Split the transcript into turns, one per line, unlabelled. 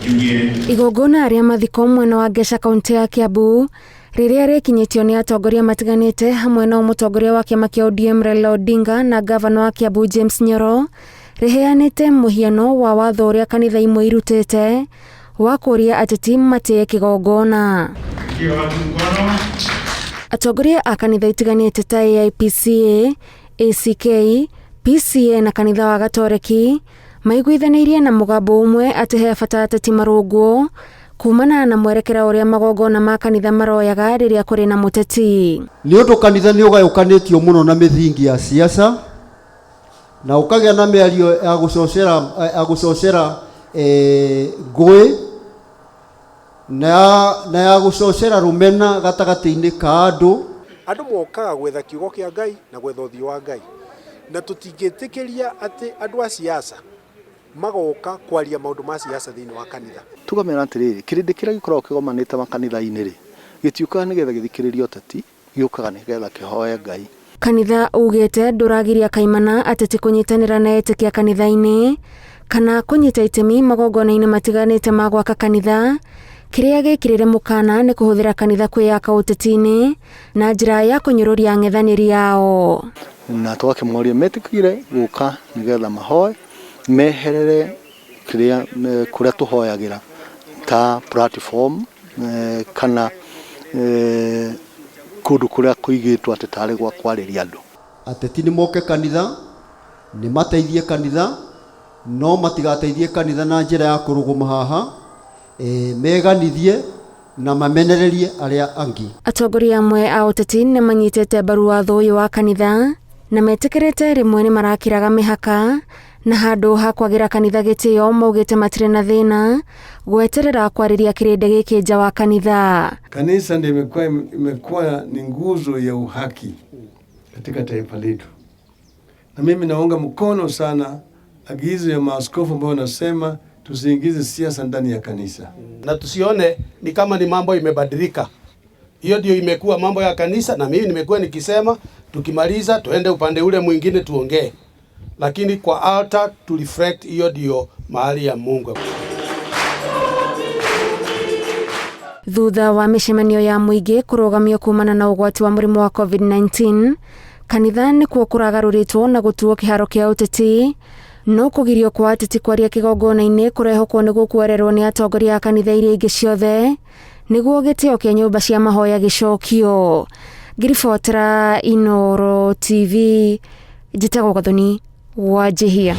Igongona rĩa mathiko mwena wa Ngeca kaunti ya Kiambu rĩrĩa rĩkinyĩtio nĩ atongoria matiganĩte hamwe na mũtongoria wa kĩama kĩa ODM Raila Odinga na gavana wa Kiambu James Nyoro rĩheanĩte mũhiano wa watho ũrĩa kanitha imwe irutĩte wa kũũria ateti matĩe kĩgongona. Atongoria a kanitha itiganĩte ta AIPCA, ACK, PCA na kanitha wa Gatoreki maiguithanĩirie na mũgambo ũmwe atĩ he bata ateti marũngwo kumana na mwerekera ũrĩa magongona ma kanitha maroyaga rĩrĩa kũrĩ na mũteti.
Nĩ ũndũ kanitha nĩ ũgayũkanĩtio mũno na mĩthingi ya siasa na ũkagĩa na mĩario ya gũcocera ya gũcocera ngũĩ na ya gũcocera rũmena gatagatĩ-inĩ ka andũ.
Andũ mokaga gwetha kiugo kĩa Ngai na gwetha ũthiũ wa Ngai, na tũtingĩtĩkĩria atĩ andũ a siasa magoka kwaria maũndũ ma siasa thĩinĩ wa kanitha.
Tukamera atĩrĩrĩ, kĩrĩndĩ kĩrĩa gĩkoragwo kĩgomanĩte makanitha-inĩ rĩ, gĩtiũkaga nĩgetha gĩthikĩrĩrie ũteti, gĩũkaga nĩgetha kĩhoe Ngai.
Kanitha ugĩte ndũragiria kaimana ateti kũnyitanĩra na etĩkia kanitha-inĩ kana kũnyita itemi magongona-inĩ matiganĩte ma gwaka kanitha. Kĩrĩa gĩkĩrĩre mũkana nĩ kũhũthĩra kanitha kwĩyaka ũteti-inĩ na njĩra ya kũnyũrũria ang'ethanĩri ao.
Na tũgakĩmoria metĩkĩre gũka nĩgetha mahoe, meherere kĩrĩa kũrĩa tũhoyagĩra ta platform kana kũndũ kũrĩa kũigĩtwo atĩ tarĩ gwa kwarĩria andũ.
Ateti nĩ moke kanitha, nĩ mateithie kanitha, no matigateithie kanitha na njĩra ya kũrũgama haha, meganithie na mamenererie arĩa angĩ.
Atongoria amwe a ũteti nĩ manyitĩte mbaru watho ũyũ wa kanitha na metĩkĩrĩte rĩmwe nĩ marakĩraga mĩhaka na handũ ha kwagĩra kanitha gĩtĩo maugĩte matirĩ na thĩna gweterera kwarĩria kĩrĩndĩ gĩkĩ nja wa kanitha.
Kanisa ndio imekuwa ni nguzo ya uhaki katika taifa letu, na mimi naunga mkono sana agizo ya maaskofu ambao wanasema tusiingize siasa ndani ya kanisa,
na tusione ni kama ni mambo imebadilika. Hiyo ndio imekuwa mambo ya kanisa, na mimi nimekuwa nikisema tukimaliza tuende upande ule mwingine tuongee, lakini kwa altar to reflect, hiyo ndio mahali ya Mungu.
Thutha wa mĩcemanio ya mũingĩ kũrũgamio kumana na ũgwati wa mũrimũ wa COVID-19, kanitha nĩkuo kũragarũrĩtwo na gũtuo kĩharo kĩa ũteti. No kũgirio kwa ateti kwaria kĩgongona-inĩ kũrehokwo nĩ gũkuererwo nĩ atongoria a kanitha iria ingĩ ciothe nĩguo gĩtĩo kĩa nyũmba cia mahoya gĩcokio. Ngĩribotera Inooro TV, njĩtagwo Gathoni wa Njihia.